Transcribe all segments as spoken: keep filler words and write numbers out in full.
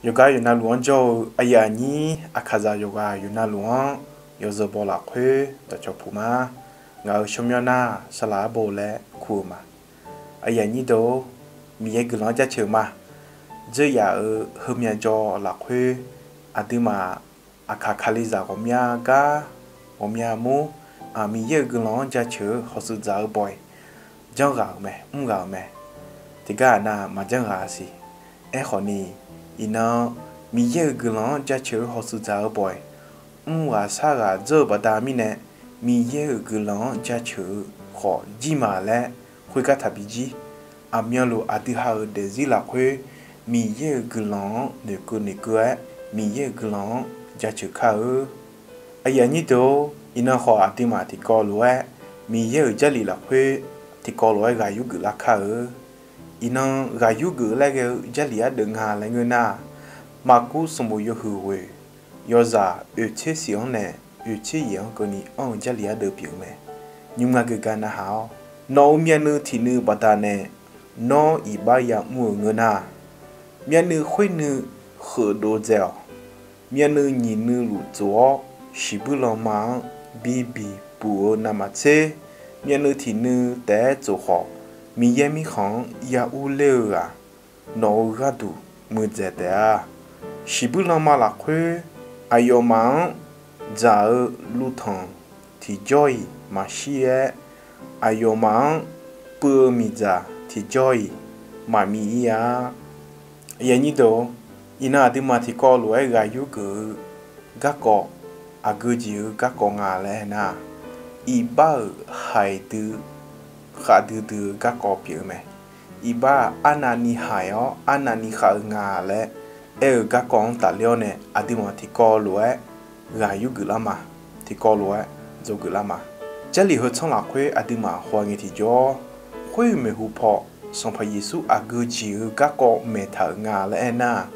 Yawqghaq yawqnavluf-anr jawr-eu aqyuif aqnyir Aqkaqzaq yawqghaq yawqnavluf-anr yawzeu baw lafkhoer dawqcawq puq ma. Ngaq-euq tsawrmyanr nar saqlaq arbo laer kur-eu ma. Aqyuif aqnyir deuq-or, Miqyaer guiqlanq-anr jaceuq ma. Dzeur yaf-euq heumya jawr lafkhoer aqduimaf Aqkaq Kalizaq ghawqmya gar ghawqmya mur, Miqyaer-euq guiqlanq-anr jaceuq-eu hawshuif dzaq-eu baw-iq janrghaq-euq mae, mrghaq-euq mae. Tiqgar aqnav maqjanr ghaq siq. Aerkhawf ni, iqnan Miqyaer-euq guiqlanq-anr jaceuq-eu hawshuif dzaq-eu baw-iq mrghaq sharghaq dzeur-eu baqda mirnae, Miqyaer-euq guiqlanq-anr jaceuq-eu khawf jir ma laer khoergar taqbi jir. Aqmyanluf aqdui ha-euq daefzir lafkhoer Miqyaer-euq guiqlanq-anr noeqkeuv noeqkeuv-aer Miqyaer-euq guiqlanq-anr jaceuq kar-eu. Aqyuif aqnyir deuq-or, iqnan khawf aqduimaf tiqkawv lof-aer Miqyaer-euq Jarlif lafkhoer tiqkawv lof-aer ghaq yurgeuf lar kar-eu. Iqnan ghaq yurgeuf laer ghae-eu Jarlif ardeuv nga laer ngeur nar, Maqkuv sanqbof yawhuiq ghoeq yawzaq oeq tser shif-anr nae oeq tser yaeq-anr keuvni anr-eu Jarlif ardeuv pyeuf-eu mae. Nymrma geugar narhaq-awr, nawq-euq myavnuiv tiq nuiv baqdanae nawr iqbax yamr-eu ngeur nar, myavnuiv khoer nuiv kheufdov dzae-awq. Myavnuiv nyiq nuiv luf tsof-awr, shiqbuir lanma-anr bibiq puq-eu navmaqtser, myavnuiv tiq nuiv taef-aer tsof khawf, Miqyaer mirkhanq-anr ya urler-eu ghaq nawq-euq gharduq muiqdzaeq taef-a. Shiqbuir lanma lafkhoer aqyawfmaf-anr dzaq-eu luvtanq tiqjawr-iq maqshir-aer, aqyawfmaf-anr puiv-eu miqdzaq tiqjawr-iq maqmiq ir-a. Aqyuif aqnyir deuq-or, iqnan aqduimaf tiqkawv lof-aer ghaq yurgeuf-eu garkawv aqgeu jeq-eu garkawv nga laer aernar, iqbax-euq haiq dui khavdui dui-eu garkawv pyeuf-eu mae. Iqbax-aq arnavni haiq-awr arnavni khav-eu nga laer aer-eu garkawv-anr tafler-awr nae aqduimaf tiqkawv lof-aer ghaq yurgeuf lar ma. Tiqkawv lof-aer dzawgeuf lar ma. Jarlif heu tsanr lafkhoer aqduimaf haw ngae tiqjawr, khoer-euq maeqhu paw Sanqpaq Yeqsur aqgeu jeq-eu garkawv maeqtaq-euq nga laer aernar,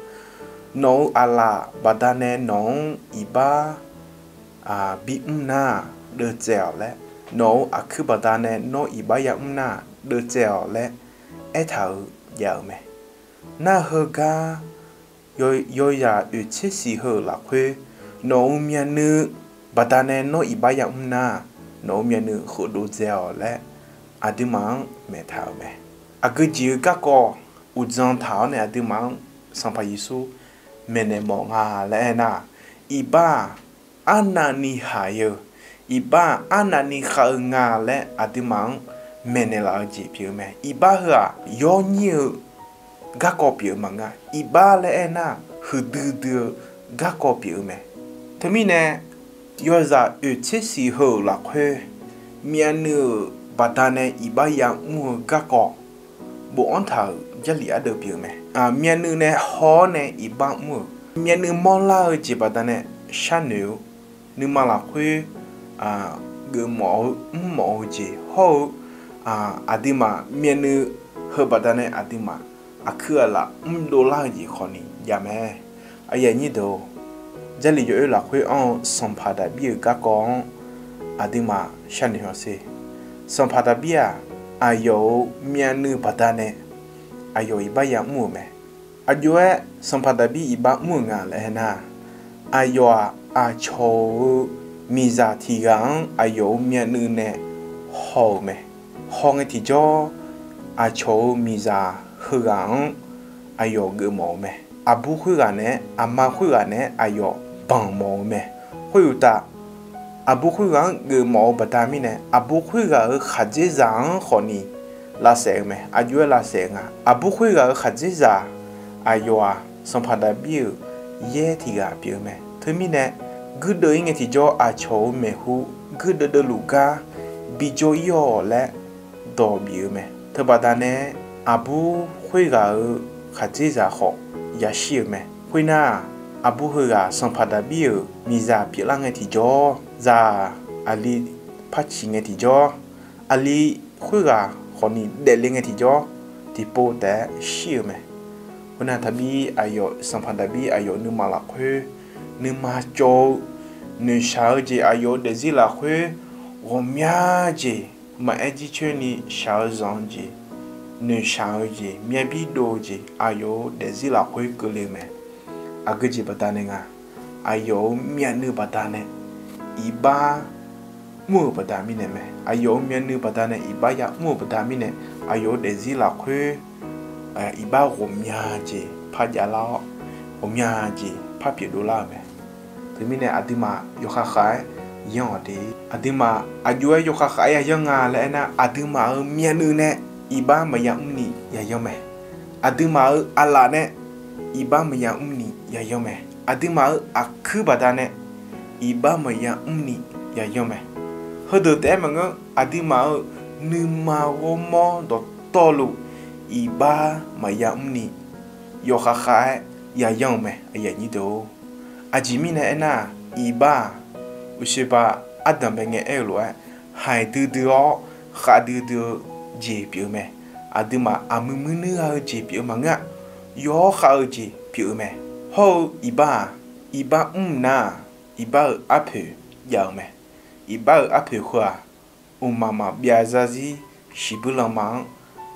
nawq-euq aqlaf baqdanae nawq-anr iqbax bimr nar deuvtsaev-awq laer, nawq-euq aqkuir baqdanae nawr iqbax yamr nar deuvtsaev-awq laer aertaq-euq jav-euq mae. Nar heugar yawzaq oeq tser shif heu-euq lafkhoer nawq-euq myavnuiv baqdanae nawr iqbax yamr nar, nawq-euq myavnuiv kheufdov dzae-awq laer aqduimaf-anr maeqtaq-euq mae. Aqgeu jeq-eu garkawv uqdzan taq-awr nae aqduimaf-anr Sanqpaq Yeqsur maeqnaeq mawf nga laer aernar, iqbax-aq arnavni haiq-eu, iqbax-aq arnavni khav-eu nga laer aqduimaf-anr maeqnaeq laf-eu jeq pyeuf-eu mae. Iqbax heu-aq yawnyir-eu garkawv pyeuf-eu maqngeur. Iqbax laer aernar huiqdui dui-eu garkawv pyeuf-eu mae. Teumirnae yawzaq oeq tser shif heu-euq lafkhoer myavnuiv-euq baqdanae iqbax yamr-eu garkawv bofanr taq-euq Jarlif ardeuv pyeuf-eu mae. Myavnuiv nae haw-awr nae iqbax mr-euq, myavnuiv mawrlar-eu jeq baqdanae sharnoeq-eu, nuima lafkhoer geufmawf-eu mrmawf-eu jeq hawr-eu, aqduimaf myavnuiv heu baqdanae aqduimaf aqkuir aqlaf mrdov lar-eu jeq khawfni jav mae. Aqyuif aqnyir deuq-or, Jarlif yawoer lafkhoer anr-eu Sanqpaq Daqbir-euq garkawv-anr aqduimaf sharnoeq hawsher. Sanqpaq Daqbir-aq, aqyawf-euq myavnuiv baqdanae aqyawf iqbax yamr-euq mae. Aqjox-aer Sanqpaq Daqbir iqbax mr-euq nga laer aernar, aqyawf-aq aqcawq-euq miqzaq tiq ghaq-anr aqyawf-euq myavnuiv nae haw-euq mae. Haw ngae tiqjawr, aqcawq-euq miqzaq heughaq-anr aqyawf geufmawf-eu mae. Aqbur khoerghaq naeq-aer aqma khoerghaq naeq-aer aqyawf banq mawf-eu mae. Khoeruqtaf, aqbur khoerghaq-anr geufmawf-eu baqda mirnae aqbur khoerghaq-euq khaqdzerzaq-anr khawfni lavsaef-eu mae. Aqjox-aer lavsaef-eu nga. Aqbur khoerghaq-euq khaqdzerzaq aqyawf-aq Sanqpaq Daqbir-euq yaer tiq ghaq pyeuf-eu mae. Teumirnae guirdeuv-ir ngae tiqjawr aqcawq-euq maeqhu guirdeuv deuvluf gar bijawr-ir-awq laer dawq bif-eu mae. Teubaqda nae aqbur khoerghaq-euq khaqdzerzaq khawf yashir-euq mae. Khoernar, aqbur heughaq Sanqpaq Daqbir-euq miqzaq pyeuflar ngae tiqjawr, zaq aqli par ciq ngae tiqjawr, aqli khoerghaq khawfni daefle ngae tiqjawr, tiqpov taef-aer shir-euq mae. Khoernar, Daqbir aqyawf, Sanqpaq Daqbir aqyawf nuima lafkhoer nuima cawv-eu noeqshaq-eu jeq, aqyawf-euq daefzir lafkhoer ghawqmya jeq, maqaer jircoer ni shaq-eu zanq-eu jeq, noeqshaq-eu jeq, myavbir dov-eu jeq, aqyawf-euq daefzir lafkhoer keuvle-eu mae. Aqgeu jeq baqdanae nga, aqyawf-euq myavnuiv baqdanae iqbax mr-euq baqda mirnae mae. Aqyawf-euq myavnuiv baqdanae iqbax yamr-euq baqda mirnae, aqyawf-euq daefzir lafkhoer iqbax ghawqmya jeq par javlar-awr, ghawqmya jeq par pyeufdov lar-euq mae. Teumirnae aqduimaf yawkhav khav-aer yanr-awq de. Aqduimaf aqjox-aer yawkhav khav-aer yayanr nga laer aernar, aqduimaf-euq myavnuiv nae iqbax maqya mrni yayanr mae. Aqduimaf-euq aqlaf nae iqbax maqya mrni yayanr mae. Aqduimaf-euq aqkuir baqdanae iqbax maqya mrni yayanr mae. Heudeuq taef-aer maqngeur, aqduimaf-euq nuima ghawrmawr dawqtawvluf iqbax maqya mrni yawkhav khav-aer yayanr-eu mae. Aqjeq mirnae aernar-aq, iqbax-aq, uqshoe ba ardanq bae ngae aer-eu lof-aer, haiq duidui-awr khavdui dui-eu jeq pyeuf-eu mae. Aqduimaf aqmuiq muiq nuir gha-eu jeq pyeuf-eu maqngeur-a. Yawr khav-eu jeq pyeuf-eu mae. Hawr-eu iqbax-aq, iqbax mr nar-aq, iqbax-euq arpoeq jav-eu mae. Iqbax-euq arpoeq heu-aq, mqmaq maqbyav zarzir shiqbuir lanma-anr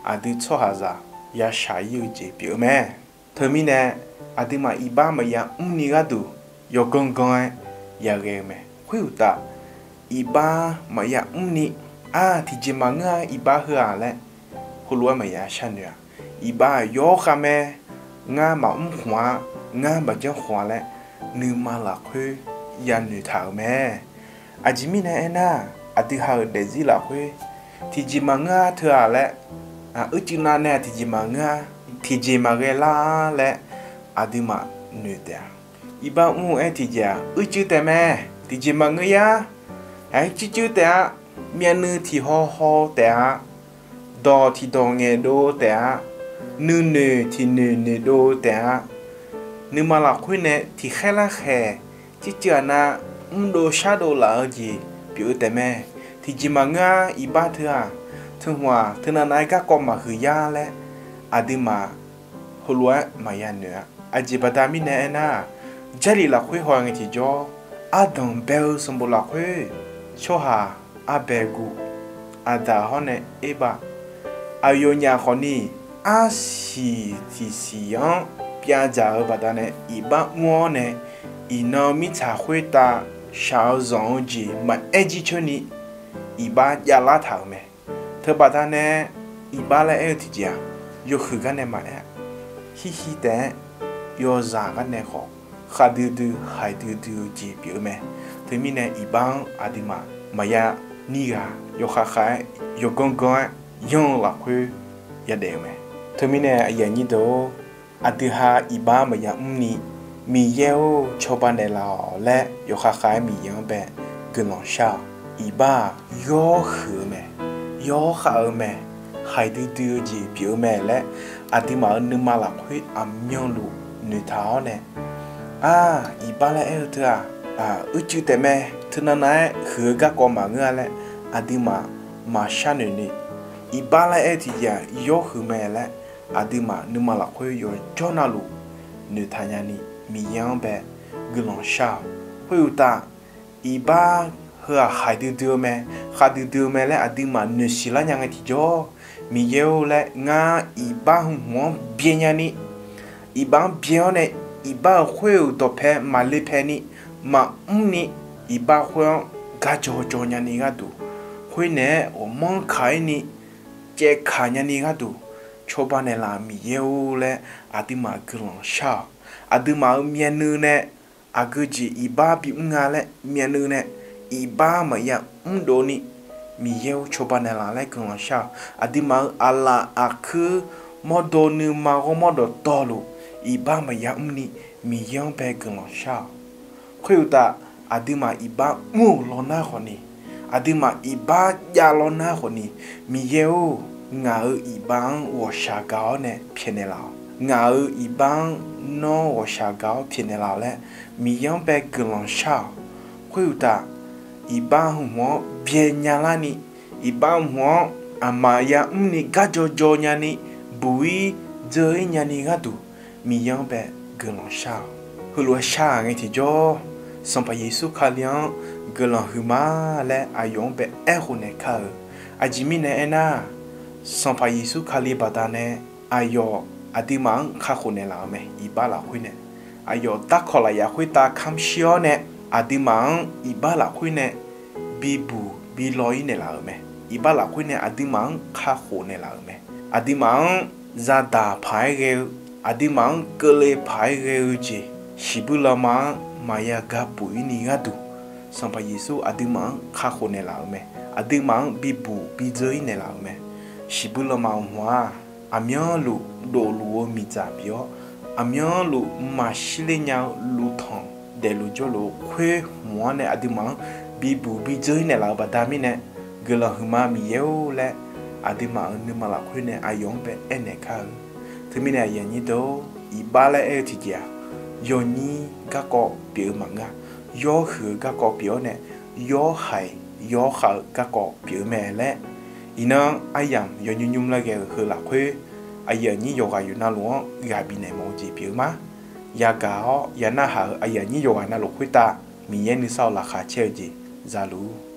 aqdui tsawrhaqzaq yashaq ir-eu jeq pyeuf-eu mae. Teumirnae aqduimaf iqbax maqya mrni gharduq yawganr ganr-aer yaghae-eu mae. Khoeruqtaf, iqbax maqya mrni, aq, tiqjeq maqngeur-a iqbax heu-aq laer heulof-aer maqya sharnoeq-a. Iqbax yawr khav mae. Ngar maqmr khmq-a, ngar maqjanr khmq-a laer nuima lafkhoer yanoeq taq-euq mae. Aqjeq mirnae aernar, aqdui ha-euq daefzir lafkhoer tiqjeq maqngeur-a teu-aq laer, uicuiv nav nae-aq tiqjeq maqngeur-a, tiqjeq maqghae lar laer aqduimaf noeq taef-a. Iqbax mr-eu aer tiqjeq-aq uicuiv taef mae. Tiqjeq maqngeur yar. Aqcuiv cuiv taef-a. Myavnuiv tiq haw haw taef-a. Dawq tiq dawq ngaeqdov taef-a. Nuinoeq tiq noeq noeqdov taef-a. Nuima lafkhoer nae tiqkhaer larkhaeq cuiv cuiv-aq nav mrdov shardov laf-eu jeq pyeuf-eu taef mae. Tiqjeq maqngeur-a iqbax teu-aq, teu hmq-aq teunav nav-aer garkawv maqhuiq yar laer aqduimaf heulof-aer maqya noeq-a. Aqjeq baqda mirnae aernar-aq, Jarlif lafkhoer haw ngae tiqjawr, ardanq bae-eu sanqbof lafkhoer tsawrhaq arbae guv, Aqdaq hawr nae Erbav, aqyawfnyaf khawfni arsiq tiqsiq-anr pyavdzaq-eu baqdanae iqbax mr-awr nae, iqnan mirtsaq khoertav shaq-eu zanq-eu jeq maqaer jircoer ni iqbax javlar taq-euq mae. Teubaqda nae iqbax laer aer-eu tiqjeq-aq, yawhuiq gar nae maqaer-a. Hirhir taef-aer yawzaq gar nae khawf khavdui dui haiq duidui-eu jeq pyeuf-eu mae. Teumirnae iqbax-anr aqduimaf maqya nir ghaq yawkhav khav-aer yawganr ganr-aer yanr-eu lafkhoer yadaef-eu mae. Teumirnae aqyuif aqnyir deuq-or, aqdui ha iqbax maqya mrni, Miqyaer-or cawba naeqlaf-awq laer yawkhav khav-aer Miqyaer-anr bae guiqlanq shar-awq. Iqbax-aq yawr huiq-eu mae, yawr khav-eu mae, haiq duidui-eu jeq pyeuf-eu mae laer aqduimaf-euq nuima lafkhoer aqmyanluf noeqtaq-awr nae, aq, iqbax laer aer-eu teu-aq, uicuiv taef mae, teunav nav-aer huiq-eu garkawv maqngeur-a laer aqduimaf maqshar noeq ni, iqbax laer aer-eu tiqjeq-aq yawr huiq mae laer aqduimaf nuima lafkhoer yawqjawr navluf noeqtaq nyani Miqyaer-anr bae guiqlanq shar-awq. Khoeruqtaf, iqbax heu-aq haiq duidui-eu mae, khavdui dui-eu mae laer aqduimaf noeqsiq lar nya ngae tiqjawr, Miqyaer-or laer ngar iqbax hmq-anr byae nyani, iqbax-anr byae-awr nae iqbax-euq khoer-euq dawqpae maqle pae ni, maqmr ni, iqbax khoer-anr garjaw jaw nyani gharduq, khoernaeq-aer ghawqmanr kaq-ir ni caevkaq nyani gharduq cawba naeqlaf Miqyaer-or laer aqduimaf guiqlanq shar-awq. Aqduimaf-euq myavnuiv nae aqgeu jeq iqbax bimr nga laer myavnuiv nae iqbax maqya mrdov ni, Miqyaer-or cawba naeqlaf laer guiqlanq shar-awq. Aqduimaf-euq aqlaf aqkuir mawrdo nuima ghawrmawr dawqtawvluf iqbax maqya mrni Miqyaer-anr bae guiqlanq shar-awq. Khoeruqtaf, aqduimaf iqbax mr-euq lawnar khawfni, aqduimaf iqbax jav lawnar khawfni, Miqyaer-or, ngaq-euq iqbax-anr ghawqshaq gaq-awr nae pyaeqnaeq laf-awq. Ngaq-euq iqbax-anr nawr ghawqshaq gaq-awr pyaeqnaeq laf-awq laer Miqyaer-anr bae guiqlanq shar-awq. Khoeruqtaf, iqbax hmq-anr byae nya larni, iqbax hmq-anr aqmaqya mrni garjaw jaw nyani, buq-ir dzeur-ir nyani gharduq Miqyaer-anr bae guiqlanq shar-awq. Heulof-aer shar-aq ngae tiqjawr, Sanqpaq Yeqsur Kali-anr guiqlanq huiqma laer aqyawf-anr bae aerkhof naeq kar-eu. Aqjeq mirnae aernar, Sanqpaq Yeqsur Kali baqdanae aqyawf aqduimaf-anr kakhof naeqlaf-eu mae, iqbax lafkhoer nae. aqyawf darkawq lafyaq khoertav kamr shir-awr nae, aqduimaf-anr iqbax lafkhoer nae bibuq bilaw-ir naeqlaf-euq mae. Iqbax lafkhoer nae aqduimaf-anr kakhof naeqlaf-euq mae. Aqduimaf-anr zadaq paq-aer ghae-eu, aqduimaf-anr keuvle paq-aer ghae-eu jeq, shiqbuir lanma-anr maqya ga buq-ir ni gharduq, Sanqpaq Yeqsur aqduimaf-anr kakhof naeqlaf-euq mae. Aqduimaf-anr bibuq bidzeur-ir naeqlaf-euq mae. Shiqbuir lanma-euq hmq-aq, aqmyanluf dofluf-eu miqdzaq pyeuf-awr, aqmyanluf maqshir ler nya-eu luftanq daefluf jawrluf-eu khoer hmq-anr nae aqduimaf-anr bibuq bidzeur-ir naeqlaf-euq baqda mirnae, guiqlanq huiqma Miqyaer-or laer aqduimaf-euq nuima lafkhoer nae aqyawf-anr bae aernaeq kar-eu. Teumirnae aqyuif aqnyir deuq-or, iqbax laer aer-eu tiqjeq-aq, yawnyir garkawv pyeuf-eu maqngeur. Yawhuiq-eu garkawv pyeuf-awr nae, yawhaiq yawkhav-eu garkawv pyeuf-eu mae laer, iqnan aryamq yawnymr nymr laer ghae-euq heu lafkhoer, aqyuif aqnyir yawqghaq yawqnavluf-anr ghaq bifnaeq mawf-eu jeq pyeuf-eu ma. Yagaq-awr ya narhaq-euq aqyuif aqnyir yawqghaq navluf khoertav Miqyaer nuisar-eu laqkhaq caer-eu jeq za luf-ur.